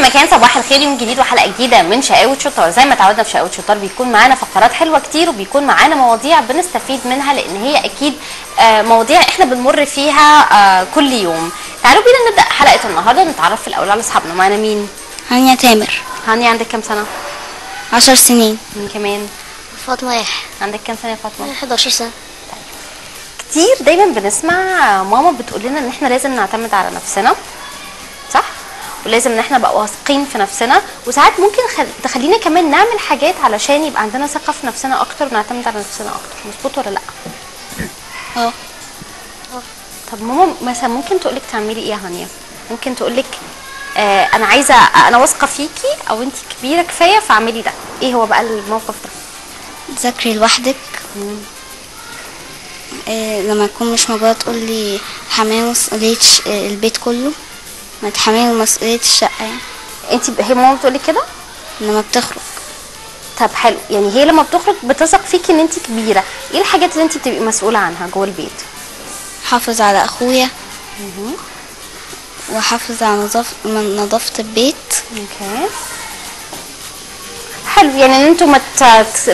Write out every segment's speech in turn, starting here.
مكان صباح الخير، يوم جديد وحلقه جديدة من شقاوة شطار. زي ما تعودنا في شقاوة شطار بيكون معانا فقرات حلوة كتير وبيكون معانا مواضيع بنستفيد منها، لان هي اكيد مواضيع احنا بنمر فيها كل يوم. تعالوا بينا نبدا حلقة النهارده، نتعرف في الاول على اصحابنا. معانا مين؟ هانيا تامر. هانيا عندك كام سنة؟ 10 سنين. مين كمان؟ فاطمة يحيى. عندك كام سنة يا فاطمة؟ 11 سنة. طيب، كتير دايما بنسمع ماما بتقول لنا ان احنا لازم نعتمد على نفسنا، صح؟ ولازم ان احنا نبقى واثقين في نفسنا، وساعات ممكن تخلينا كمان نعمل حاجات علشان يبقى عندنا ثقة في نفسنا اكتر ونعتمد على نفسنا اكتر. مظبوط ولا لا؟ اه. طب ماما مثلا ممكن تقولك تعملي ايه يا هانيا؟ ممكن تقولك انا عايزه، انا واثقة فيكي او انت كبيرة كفاية فاعملي ده. ايه هو بقى الموقف ده؟ تذاكري لوحدك. لما اكون مش موجودة تقولي حماية مسؤولية البيت كله، ما تحملي مسؤولية الشقة يعني. انت هي ماما بتقولك كده؟ لما بتخرج. طب حلو، يعني هي لما بتخرج بتثق فيكي ان انت كبيرة. ايه الحاجات اللي انت بتبقي مسؤولة عنها جوه البيت؟ حافظ على اخويا، وحافظ على نظافة البيت. okay حلو، يعني ان انتوا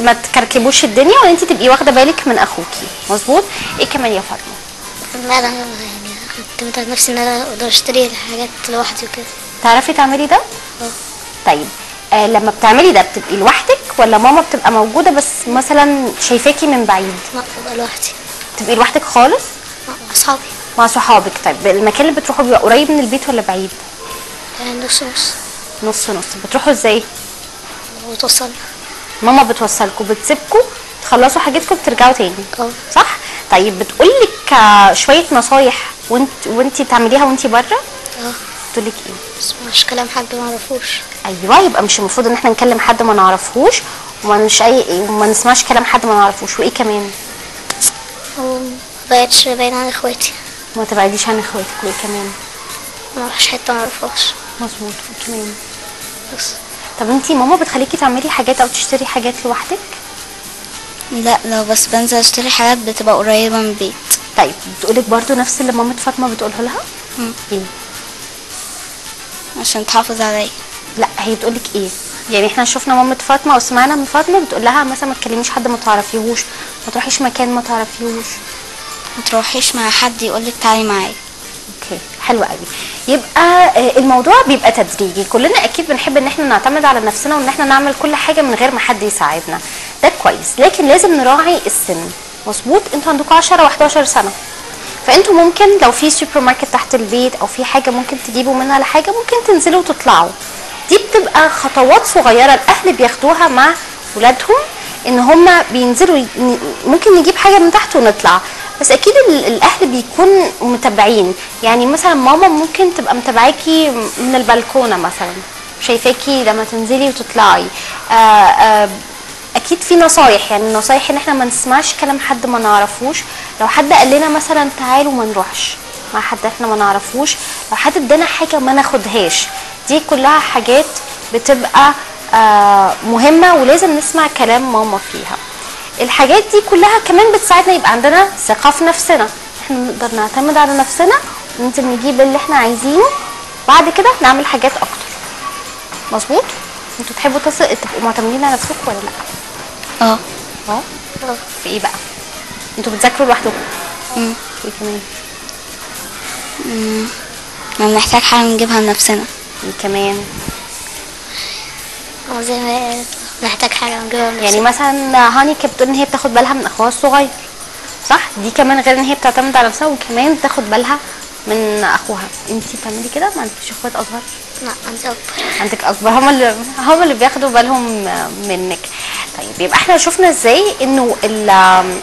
ما تكركبوش الدنيا وان انت تبقي واخده بالك من اخوكي. مظبوط. ايه كمان يا فاطمة؟ لا انا يعني اعتمد على نفسي ان انا اقدر اشتري الحاجات لوحدي وكده. تعرفي تعملي ده؟ اه. طيب لما بتعملي ده بتبقي لوحدك ولا ماما بتبقى موجودة بس مثلا شايفاكي من بعيد؟ لا ببقى لوحدي. بتبقي لوحدك خالص؟ مع اصحابي. مع صحابك. طيب المكان اللي بتروحوا بيبقى قريب من البيت ولا بعيد؟ يعني نص نص. نص نص. بتروحوا ازاي؟ بتوصلنا. ماما بتوصلكم، بتسيبكم تخلصوا حاجتكم بترجعوا تاني. اه صح؟ طيب بتقولك شوية نصايح وانت تعمليها وانت بره؟ اه. بتقولك ايه؟ بس مش كلام حد ما اعرفوش. ايوه، يبقى مش المفروض ان احنا نكلم حد ما نعرفهوش، وما نسمعش كلام حد ما نعرفوش. وايه كمان؟ وما بقتش بعيد عن اخواتي. ما تبعديش عن اخواتك. وايه كمان؟ ما اروحش حتة ما اعرفهاش. مظبوط. وايه كمان؟ بس. طب انتي ماما بتخليكي تعملي حاجات او تشتري حاجات لوحدك؟ لا، لو بس بنزل اشتري حاجات بتبقى قريبه من البيت. طيب بتقولك برضو نفس اللي مامة فاطمة بتقوله لها؟ ايه؟ عشان تحافظ عليا. لا هي بتقولك ايه؟ يعني احنا شفنا مامة فاطمة وسمعنا من فاطمة بتقول لها مثلا ما تكلميش حد ما تعرفيهوش، ما تروحيش مكان ما تعرفيهوش، ما تروحيش مع حد يقولك تعالي معايا. okay حلو قوي. يبقى الموضوع بيبقى تدريجي. كلنا اكيد بنحب ان احنا نعتمد على نفسنا وان احنا نعمل كل حاجة من غير ما حد يساعدنا، ده كويس، لكن لازم نراعي السن. مظبوط. انتوا عندكم 10 و11 سنة، فانتوا ممكن لو في سوبر ماركت تحت البيت او في حاجة ممكن تجيبوا منها لحاجة، ممكن تنزلوا وتطلعوا. دي بتبقى خطوات صغيرة الاهل بياخدوها مع ولادهم، ان هم بينزلوا ممكن نجيب حاجة من تحت ونطلع، بس اكيد الاهل بيكون متابعين. يعني مثلا ماما ممكن تبقى متابعاكي من البلكونه مثلا، شايفاكي لما تنزلي وتطلعي. اكيد في نصايح، يعني النصايح ان احنا ما نسمعش كلام حد ما نعرفوش. لو حد قال لنا مثلا تعالوا ما نروحش مع حد احنا ما نعرفوش، لو حد ادانا حاجة ما ناخدهاش. دي كلها حاجات بتبقى مهمة ولازم نسمع كلام ماما فيها. الحاجات دي كلها كمان بتساعدنا يبقى عندنا ثقة في نفسنا، احنا نقدر نعتمد على نفسنا وننزل نجيب اللي احنا عايزينه، بعد كده نعمل حاجات اكتر. مظبوط؟ انتوا تحبوا تبقوا معتمدين على نفسكم ولا لا؟ اه. اه في ايه بقى؟ انتوا بتذاكروا لوحدكم؟ وايه كمان؟ لما بنحتاج حاجة نجيبها لنفسنا. ايه كمان؟ زي ما نحتاج حاجة نجيبها لنفسنا. يعني مثلا هاني كانت بتقول ان هي بتاخد بالها من اخوها الصغير، صح؟ دي كمان غير ان هي بتعتمد على نفسها وكمان بتاخد بالها من اخوها. انتي بتعملي كده؟ ما عندكيش اخوات اصغر؟ لا عندي اكبر. عندك اكبر، هم اللي بياخدوا بالهم منك. طيب يبقى احنا شفنا ازاي انه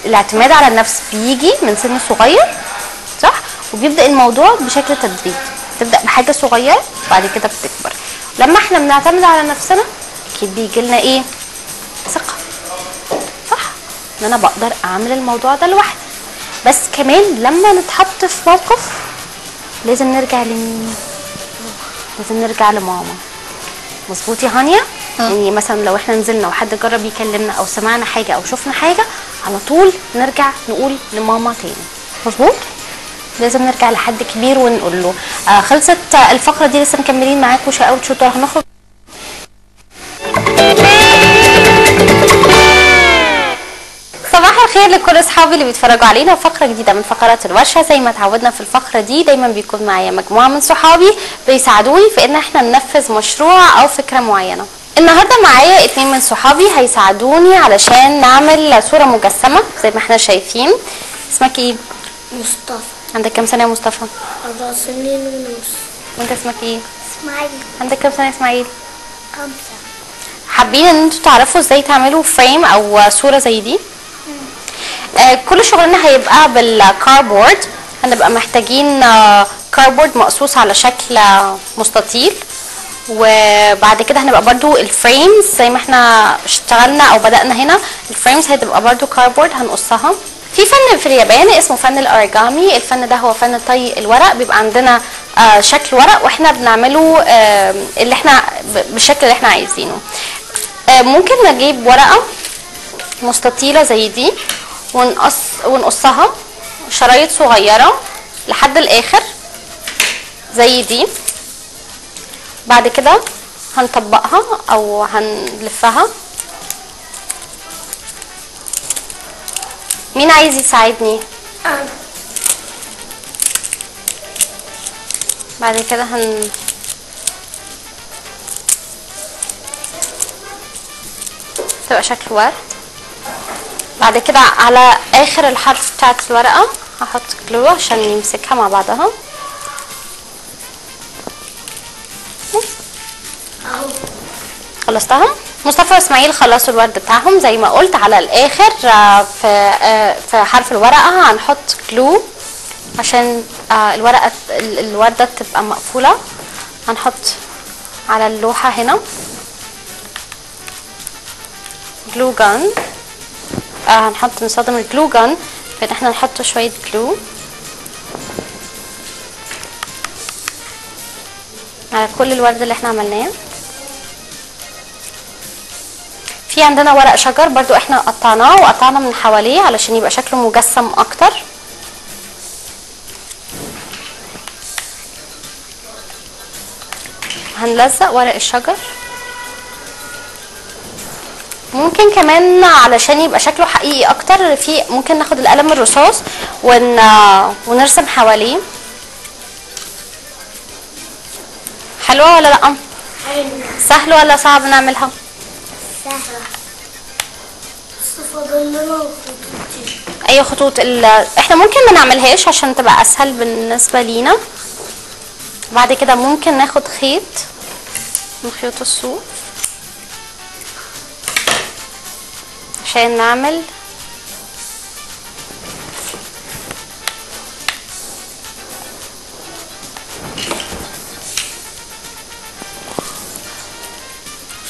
الاعتماد على النفس بيجي من سن صغير، صح؟ وبيبدا الموضوع بشكل تدريجي، تبدا بحاجة صغيرة بعد كده بتكبر. لما احنا بنعتمد على نفسنا اكيد بيجي لنا ايه؟ ثقة، صح؟ ان انا بقدر اعمل الموضوع ده لوحدي. بس كمان لما نتحط في موقف لازم نرجع لمين؟ لازم نرجع لماما. مظبوط يا هانيا؟ يعني مثلا لو احنا نزلنا وحد جرب يكلمنا او سمعنا حاجة او شفنا حاجة، على طول نرجع نقول لماما تاني. مظبوط؟ لازم نرجع لحد كبير ونقول له. خلصت الفقرة دي، لسه مكملين معاكم شقاوة شطار. هنخرج صباح الخير لكل اصحابي اللي بيتفرجوا علينا. فقره جديدة من فقرات الورشة. زي ما اتعودنا في الفقرة دي دايما بيكون معايا مجموعة من صحابي بيساعدوني في ان احنا ننفذ مشروع او فكرة معينة. النهارده معايا 2 من صحابي هيساعدوني علشان نعمل صوره مجسمه زي ما احنا شايفين. اسمك ايه؟ مصطفى. عندك كام سنة يا مصطفى؟ 4 سنين ونص. وانت اسمك ايه؟ اسماعيل. عندك كام سنة يا اسماعيل؟ 5. حابين ان انتوا تعرفوا ازاي تعملوا frame او صوره زي دي؟ كل شغلنا هيبقى بال cardboard. هنبقى محتاجين cardboard مقصوص على شكل مستطيل، وبعد كده هنبقى برضو ال frames زي ما احنا اشتغلنا او بدأنا هنا، ال frames هتبقى برضو cardboard هنقصها. في فن في اليابان اسمه فن الاوريجامي. الفن ده هو فن طي الورق. بيبقى عندنا شكل ورق واحنا بنعمله اللي احنا بالشكل اللي احنا عايزينه. ممكن نجيب ورقة مستطيلة زي دي ونقصها شرايط صغيرة لحد الآخر زي دي. بعد كده هنطبقها أو هنلفها. مين عايز يساعدني؟ أنا. بعد كده تبقى شكل ورد. بعد كده على اخر الحرف بتاعت الورقة هحط جلو عشان يمسكها مع بعضها. خلصتها. مصطفى واسماعيل خلصوا الورد بتاعهم زي ما قلت. على الاخر في حرف الورقة هنحط جلو عشان الورقة الورده تبقى مقفولة. هنحط على اللوحة هنا glue gun. هنحط نستخدم ال glue gun في ان احنا نحط شوية glue على كل الورد اللي احنا عملناه. في عندنا ورق شجر برضو احنا قطعناه وقطعنا من حواليه علشان يبقى شكله مجسم اكتر. هنلزق ورق الشجر. ممكن كمان علشان يبقى شكله حقيقي اكتر في ممكن ناخد القلم الرصاص ونرسم حواليه. حلوة ولا لا؟ حلوة. سهل ولا صعب نعملها؟ سهلة. بس فاضل لنا الخطوط دي. اي خطوط؟ احنا ممكن ما نعملهاش عشان تبقى اسهل بالنسبة لينا. بعد كده ممكن ناخد خيط من خيوط الصوف عشان نعمل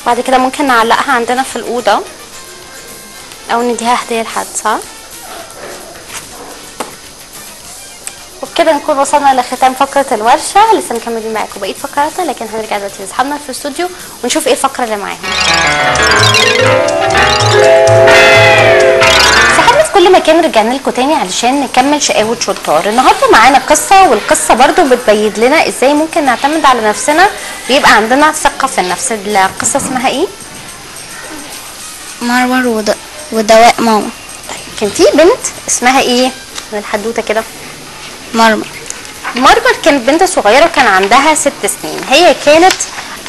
بعد كده ممكن نعلقها عندنا في الأوضة أو نديها هدية لحد، صح؟ وبكده نكون وصلنا لختام فقرة الورشة. لسه مكملين معاكم بقية فقراتنا، لكن هنرجع دلوقتي لأصحابنا في الاستوديو ونشوف ايه الفقرة اللي معاهم. صحابنا في كل مكان، رجعنا لكم تاني علشان نكمل شقاوة شطار. النهارده معانا قصة، والقصة برضو بتبين لنا ازاي ممكن نعتمد على نفسنا ويبقى عندنا ثقة في النفس. القصة اسمها ايه؟ مرمر ودواء ماما. طيب، كان في بنت اسمها ايه؟ من الحدوتة كده. مرمر. مرمر كانت بنت صغيرة وكان عندها 6 سنين. هي كانت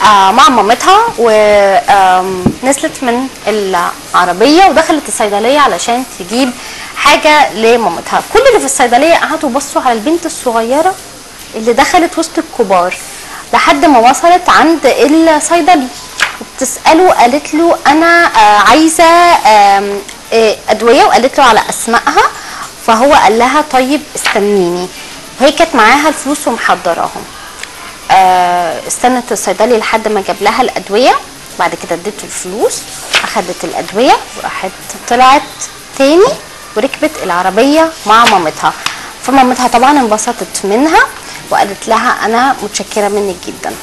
مع مامتها ونزلت من العربية ودخلت الصيدلية علشان تجيب حاجة لمامتها. كل اللي في الصيدلية قعدوا بصوا على البنت الصغيرة اللي دخلت وسط الكبار لحد ما وصلت عند الصيدلي وبتسأله، قالت له أنا عايزة أدوية، وقالت له على أسمائها. فهو قال لها طيب استنيني، وهي كانت معاها الفلوس ومحضراهم. استنت الصيدلي لحد ما جاب لها الادوية، بعد كده اديته الفلوس، اخدت الادوية وراحت طلعت تاني وركبت العربية مع مامتها. فمامتها طبعا انبسطت منها وقالت لها انا متشكره منك جدا.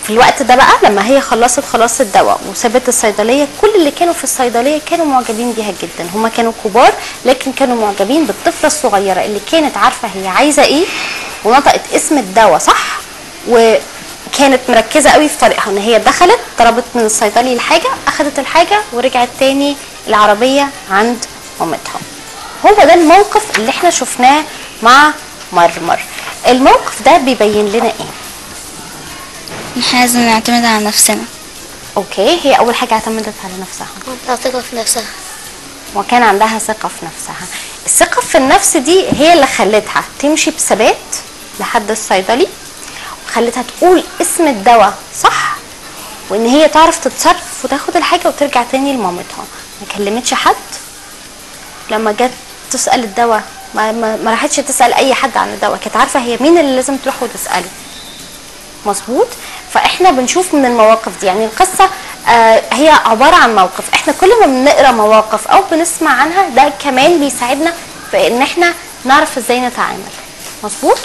في الوقت ده بقى لما هي خلصت خلاص الدواء وسابت الصيدلية، كل اللي كانوا في الصيدلية كانوا معجبين بيها جدا. هما كانوا كبار لكن كانوا معجبين بالطفله الصغيرة اللي كانت عارفه هي عايزه ايه ونطقت اسم الدواء صح، وكانت مركزه قوي في طريقها، ان هي دخلت طلبت من الصيدلي الحاجة، اخذت الحاجة ورجعت تاني العربية عند مامتها. هو ده الموقف اللي احنا شفناه مع مرمر. الموقف ده بيبين لنا ايه؟ احنا لازم نعتمد على نفسنا. okay، هي اول حاجة اعتمدت على نفسها، عندها ثقة في نفسها، وكان عندها ثقة في نفسها. الثقة في النفس دي هي اللي خلتها تمشي بثبات لحد الصيدلي، وخلتها تقول اسم الدواء صح، وان هي تعرف تتصرف وتاخد الحاجة وترجع تاني لمامتها. ما كلمتش حد لما جت تسال الدواء، ما راحتش تسال اي حد عن الدواء، كانت عارفه هي مين اللي لازم تروح وتساله. مظبوط. فاحنا بنشوف من المواقف دي، يعني القصة هي عبارة عن موقف، احنا كل ما بنقرا مواقف او بنسمع عنها ده كمان بيساعدنا في ان احنا نعرف ازاي نتعامل. مظبوط.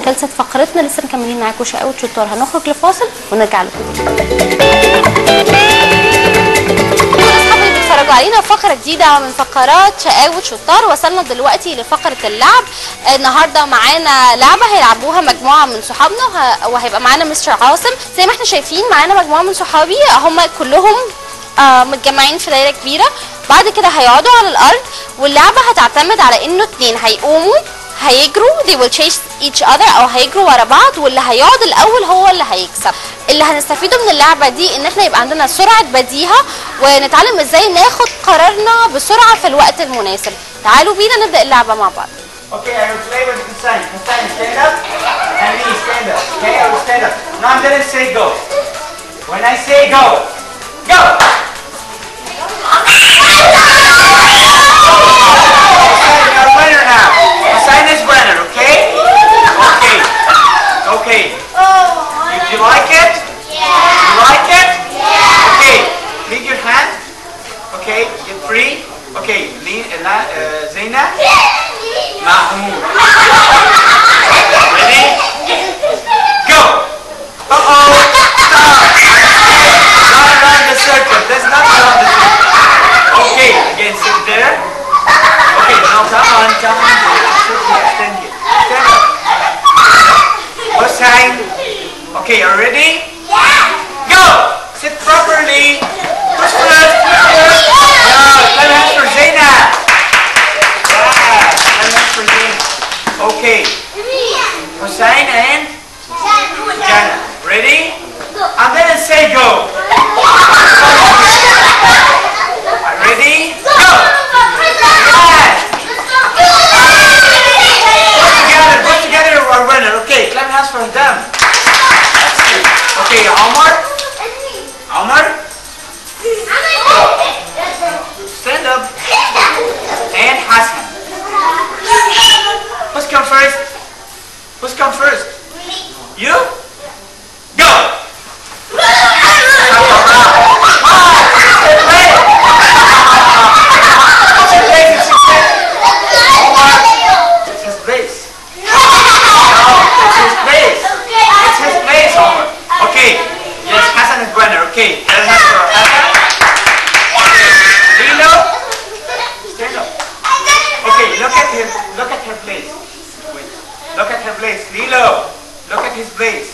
خلصت فقرتنا، لسه مكملين معاكم شقاوة شطار. هنخرج لفاصل ونرجع لكم. بيتفرجوا علينا فقرة جديدة من فقرات شقاوة شطار. وصلنا دلوقتي لفقرة اللعب. النهارده معانا لعبة هيلعبوها مجموعة من صحابنا، وهيبقى معانا مستر عاصم. زي ما احنا شايفين معانا مجموعة من صحابي، هم كلهم متجمعين في دايرة كبيرة. بعد كده هيقعدوا على الأرض، واللعبة هتعتمد على إنه اتنين هيقوموا هيجروا، they will chase each other، او هيجروا ورا بعض، واللي هيقعد الاول هو اللي هيكسب. اللي هنستفيده من اللعبة دي ان احنا يبقى عندنا سرعة بديهة، ونتعلم ازاي ناخد قرارنا بسرعة في الوقت المناسب. تعالوا بينا نبدا اللعبة مع بعض. Okay, I will play with Hussein. Hussein, stand up, and me, stand up. Okay, I will stand up. Now I'm gonna say go. When I say go, go! You're a winner now. Hussein is winner, okay? Okay. Okay. Did you like it? Yeah. You like it? Yeah. Okay. Leave your hand. Okay. Get free. Okay. Zaina. Mahmoud. Ready? Go. Uh-oh. Stop. Not around the circle. That's not around the circle. Okay. Again, sit there. Okay, now come on, come on. Sit here, stand here. Stand up. Hussein. Okay, are you ready? Yeah. Go! Sit properly. Push first, push first. Yeah, clap hands for Zaina. Yeah, clap hands for Zaina. Okay. Hussein and Jana. Ready? I'm gonna say go. Ready? Go! Yes! Put together our winner. Okay, clap hands for them. Okay, Omar. Omar. Stand up. And Hassan. Who's come first? Who's come first? You? Go! It's his place. No, it's his place. It's his place, Omar. Okay. Yes, Hassan is winner. Okay. Let's have for Hassan. Lilo. Stand up. Okay, look at him. Look at her place. Wait. Look at her place. Lilo. Look at his place.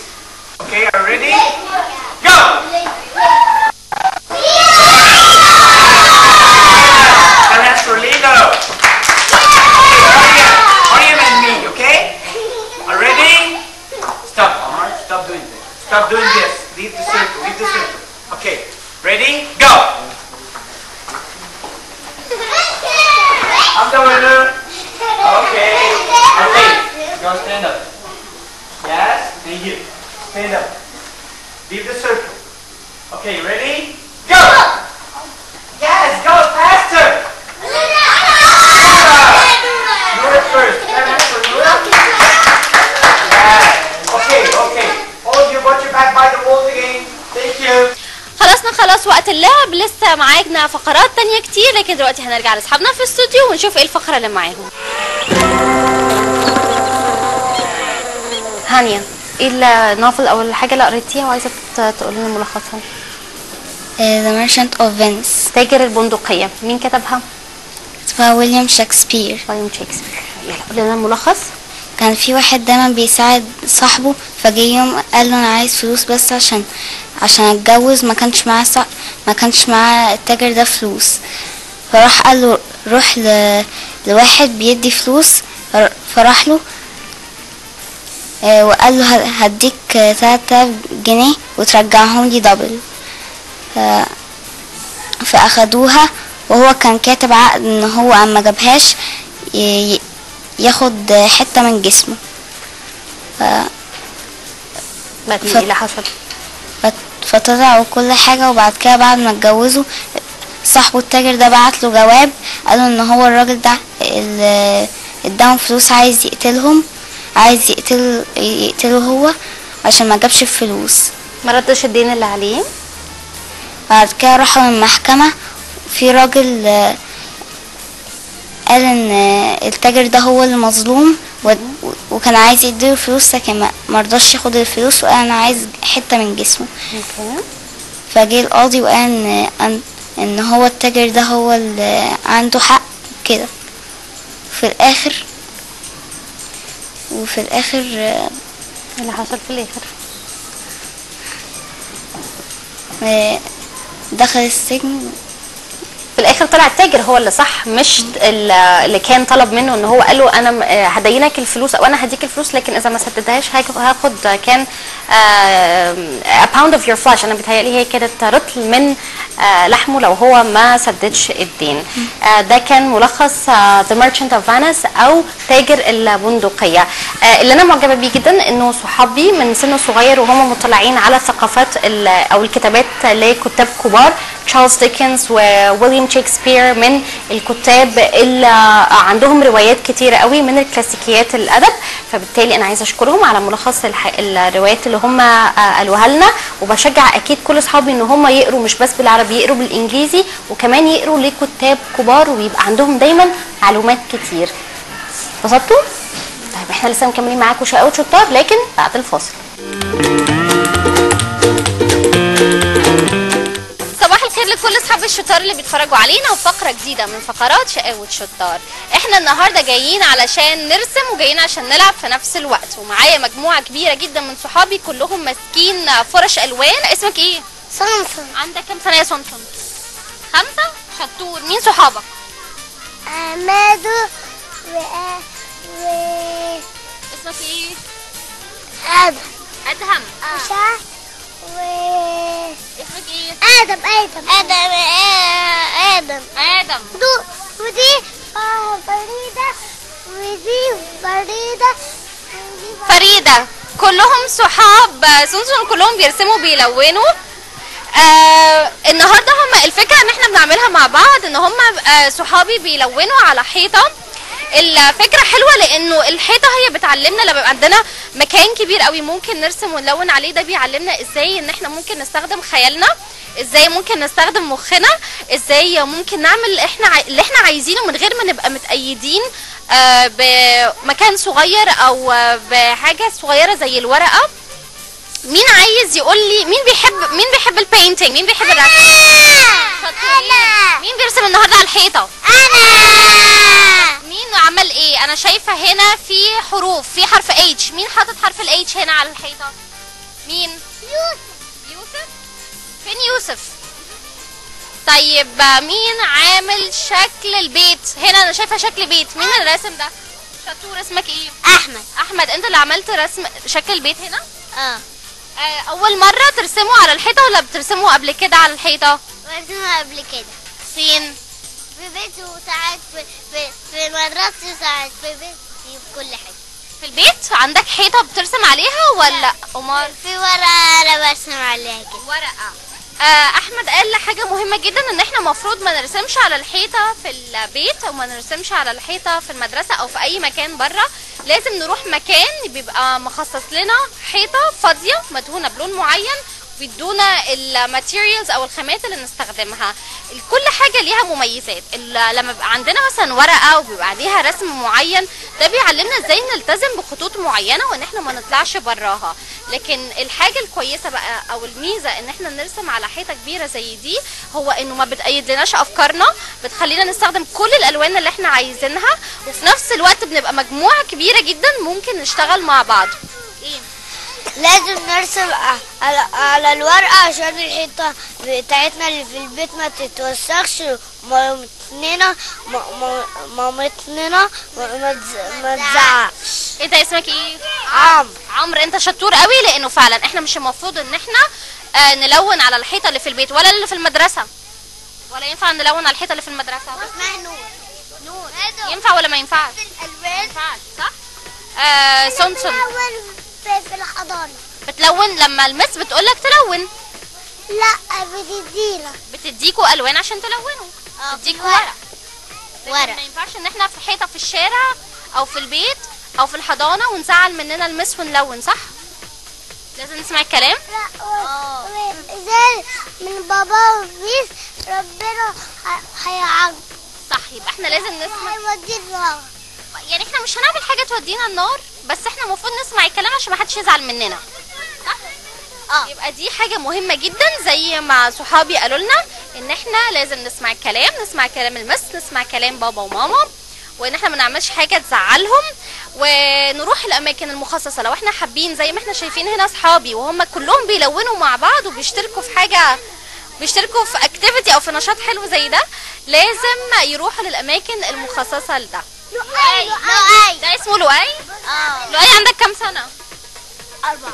Okay, are you ready? Go! And that's for Lilo. Okay, Mariam and me, okay? Are ready? Stop, Omar. Stop doing this. Stop doing this. Leave the circle. Leave the circle. Okay. Ready? Go! I'm the winner. Okay. Okay. Go stand up. Yes. Stay here. Stand up. Leave the circle. Okay, ready? Go! Yes, go faster! Nora first. Nora. Yeah. Okay, okay. All of you, put your back by the walls again. Thank you. خلصنا خلاص وقت اللعب، لسه معانا فقرات تانية كتير، لكن دلوقتي هنرجع لاصحابنا في الاستوديو ونشوف ايه الفقرة اللي معاهم. هانيا، ايه ال novel او الحاجة اللي قريتيها وعايزة تقولي لنا ملخصها؟ The Merchant of Venice. تاجر البندقية، مين كتبها؟ كتبها ويليام شكسبير. ويليام شكسبير. يلا قول لنا الملخص. كان في واحد دايما بيساعد صاحبه، فجه يوم قال له انا عايز فلوس بس عشان اتجوز، ما كانش معاه التاجر ده فلوس، فراح قال له روح لواحد بيدي فلوس، فراح له وقال له هديك 3000 جنيه وترجعهم لي دبل. فاخدوها، وهو كان كاتب عقد ان هو اما جابهاش ياخد حتة من جسمه. بعد ايه اللي حصل؟ فطلعوا كل حاجة، وبعد كده بعد ما اتجوزوا صاحبه التاجر ده بعت له جواب قالوا ان هو الراجل ده اللي اداهم فلوس عايز يقتلهم، عايز يقتله هو عشان ما جابش الفلوس، ما ردش الدين اللي عليه. بعد كده راحوا المحكمة، في راجل قال ان التاجر ده هو اللي مظلوم وكان عايز يديله فلوس، لكن ما رضاش ياخد الفلوس وقال انا عايز حتة من جسمه. فجه القاضي وقال ان هو التاجر ده هو اللي عنده حق كده. وفي الاخر اللي حصل في الاخر دخل السجن. في الاخر طلع التاجر هو اللي صح، مش اللي كان طلب منه ان هو قال له انا هدينك الفلوس او انا هديك الفلوس، لكن اذا ما سددتهاش هاخد كان a pound of your flesh. انا بيتهيألي هي كانت رطل من لحمه لو هو ما سددش الدين. ده كان ملخص The Merchant of Venice او تاجر البندقية. اللي انا معجبه بيه جدا انه صحابي من سن صغير وهم مطلعين على الثقافات او الكتابات لكتاب كبار، تشارلز ديكنز وويليام شكسبير، من الكتاب اللي عندهم روايات كتيرة قوي من الكلاسيكيات الأدب. فبالتالي أنا عايزة أشكرهم على ملخص الروايات اللي هم قالوها لنا، وبشجع أكيد كل أصحابي إن هم يقروا مش بس بالعربي، يقروا بالإنجليزي، وكمان يقروا لكتاب كبار ويبقى عندهم دايما معلومات كتير. اتبسطتوا؟ طيب احنا لسه مكملين معاكم شقاوة شطار لكن بعد الفاصل. لكل اصحاب الشطار اللي بيتفرجوا علينا وفقره جديدة من فقرات شقاوة شطار. احنا النهارده جايين علشان نرسم وجايين عشان نلعب في نفس الوقت، ومعايا مجموعة كبيرة جدا من صحابي كلهم ماسكين فرش الوان. اسمك ايه؟ سونسون. عندك كام سنة يا سونسون؟ 5. شطور. مين صحابك؟ امادو و اسمك ايه؟ ادهم. ادهم. و اسمك ايه؟ ادم. ادم ادم ادم ادم. ودي فريدة، ودي فريدة، فريدة. كلهم صحاب سونسون، كلهم بيرسموا بيلونوا. النهارده هم الفكرة ان احنا بنعملها مع بعض، ان هم صحابي بيلونوا على حيطة. الفكرة حلوة لانه الحيطة هي بتعلمنا لما يبقى عندنا مكان كبير قوي ممكن نرسم ونلون عليه، ده بيعلمنا ازاي ان احنا ممكن نستخدم خيالنا، ازاي ممكن نستخدم مخنا، ازاي ممكن نعمل احنا اللي احنا عايزينه من غير ما نبقى متقيدين بمكان صغير او بحاجة صغيرة زي الورقة. مين عايز يقول لي مين بيحب ال painting؟ مين بيحب الرسم؟ انا. مين بيرسم النهارده على الحيطة؟ انا. مين عمل ايه؟ انا شايفه هنا في حروف، في حرف H. مين حاطط حرف ال H هنا على الحيطة؟ مين؟ يوسف. يوسف؟ فين يوسف؟ طيب مين عامل شكل البيت هنا؟ انا شايفه شكل بيت. مين اللي راسم ده؟ شطور. اسمك ايه؟ احمد. احمد، انت اللي عملت رسم شكل البيت هنا؟ اه. اول مرة ترسمه على الحيطة ولا بترسمه قبل كده على الحيطة؟ برسمه قبل كده. فين؟ في بيتي، وساعات في مدرستي، وساعات في بيتي، في كل حاجة. في البيت عندك حيطة بترسم عليها ولا؟ امال في ورقة انا برسم عليها كده. ورقة. احمد قال حاجة مهمة جدا، ان احنا المفروض ما نرسمش على الحيطة في البيت او ما نرسمش على الحيطة في المدرسة او في اي مكان بره. لازم نروح مكان بيبقى مخصص لنا حيطة فاضية مدهونه بلون معين، بيدونا ال materials او الخامات اللي نستخدمها. كل حاجة ليها مميزات. لما بيبقى عندنا مثلا ورقة وبيبقى عليها رسم معين، ده بيعلمنا ازاي نلتزم بخطوط معينة وان احنا ما نطلعش براها. لكن الحاجة الكويسة بقى او الميزة ان احنا نرسم على حيطة كبيرة زي دي، هو انه ما بتقيد لناش افكارنا، بتخلينا نستخدم كل الالوان اللي احنا عايزينها، وفي نفس الوقت بنبقى مجموعة كبيرة جدا ممكن نشتغل مع بعض. ايه؟ لازم نرسم على الورقة عشان الحيطة بتاعتنا اللي في البيت ما تتوسخش، مامتنا ما تزعقش. انت اسمك ايه؟ عمرو. عمرو، انت شطور قوي، لانه فعلا احنا مش المفروض ان احنا نلون على الحيطة اللي في البيت ولا اللي في المدرسة، ولا ينفع نلون على الحيطة اللي في المدرسة؟ اسمها نور. نور ينفع ولا ما ينفعش؟ الالوان ما ينفعش، صح؟ سونسون في الحضانة بتلون لما ال miss بتقولك تلون؟ لا، بتدينا، بتديكوا الوان عشان تلونوا، بتديكوا ورق. ورق ما ينفعش ان احنا في حيطة في الشارع او في البيت او في الحضانة ونزعل مننا ال miss ونلون، صح؟ لازم نسمع الكلام. لا، زي من بابا و miss ربنا هيعاقب. صح، يبقى احنا لازم نسمع. هيودينا، يعني احنا مش هنعمل حاجة تودينا النار، بس احنا المفروض نسمع الكلام عشان ما حدش يزعل مننا، صح؟ يبقى دي حاجة مهمة جدا، زي ما صحابي قالوا لنا ان احنا لازم نسمع الكلام، نسمع كلام المس، نسمع كلام بابا وماما، وان احنا ما نعملش حاجة تزعلهم، ونروح الاماكن المخصصة لو احنا حابين. زي ما احنا شايفين هنا اصحابي وهم كلهم بيلونوا مع بعض وبيشتركوا في حاجة، بيشتركوا في activity او في نشاط حلو زي ده، لازم يروحوا للاماكن المخصصة لده. لؤي. لؤي ده اسمه لؤي؟ لؤي عندك كام سنة؟ 4.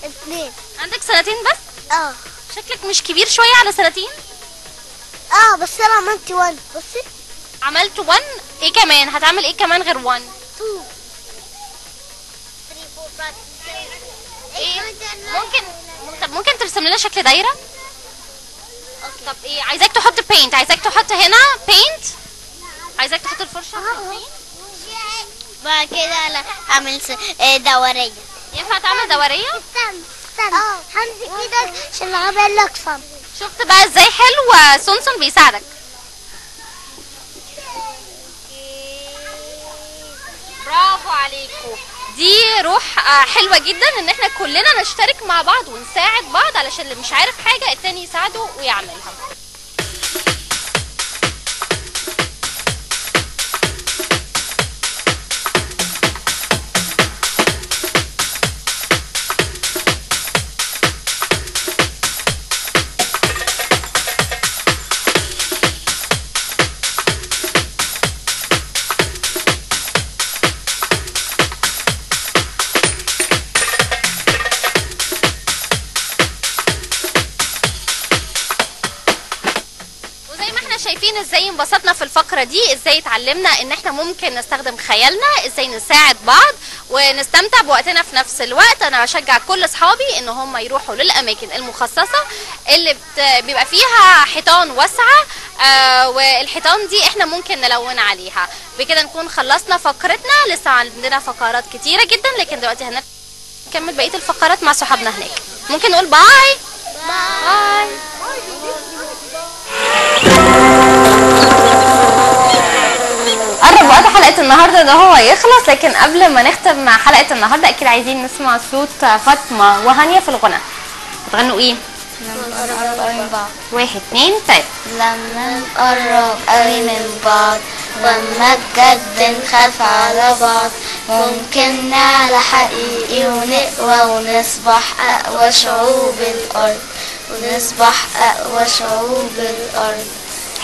2. عندك سنتين بس؟ شكلك مش كبير شوية على سنتين؟ بس أنا عملت 1. بصي، عملت 1. ايه كمان؟ هتعمل ايه كمان غير 1؟ 2 3 4 5 6. ايه؟ ممكن، طب ممكن ترسم لنا شكل دايرة؟ okay. طب ايه، عايزاك تحط paint، عايزاك تحط هنا paint، عايزاك تحط الفرشة. بعد كده انا اعمل دورية. ينفع تعمل دورية؟ استنى استنى، همسك ايدك عشان اعمل لك صم. شفت بقى ازاي حلو سونسون بيساعدك. برافو عليكم، دي روح حلوة جدا ان احنا كلنا نشترك مع بعض ونساعد بعض، علشان اللي مش عارف حاجة التاني يساعده ويعملها. شايفين ازاي انبسطنا في الفقرة دي، ازاي اتعلمنا ان احنا ممكن نستخدم خيالنا، ازاي نساعد بعض ونستمتع بوقتنا في نفس الوقت. انا بشجع كل اصحابي ان هم يروحوا للاماكن المخصصة اللي بيبقى فيها حيطان واسعة، والحيطان دي احنا ممكن نلون عليها. بكده نكون خلصنا فقرتنا، لسه عندنا فقرات كتيرة جدا، لكن دلوقتي هنكمل بقية الفقرات مع صحابنا هناك. ممكن نقول bye bye. قرب وقت حلقة النهاردة ده هو يخلص، لكن قبل ما نختم مع حلقة النهاردة أكيد عايزين نسمع صوت فاطمة وهانية في الغنى. بتغنوا إيه؟ لما نقرب قوي من بعض. 1 2 3. لما نقرب قوي من بعض واما بجد نخاف على بعض، ممكن نعلى حقيقي ونقوى ونصبح أقوى شعوب الأرض، ونصبح أقوى شعوب الأرض.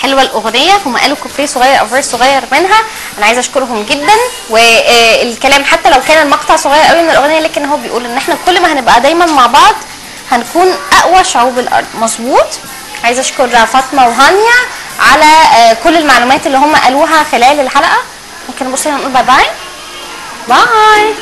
حلوة الاغنية، هم قالوا كوبليه صغير او verse صغير منها. انا عايزه اشكرهم جدا، والكلام حتى لو كان المقطع صغير قوي من الاغنية، لكن هو بيقول ان احنا كل ما هنبقى دايما مع بعض هنكون اقوى شعوب الارض. مظبوط. عايزه اشكر فاطمة وهانيا على كل المعلومات اللي هم قالوها خلال الحلقة. ممكن نبص هنا نقول bye bye bye.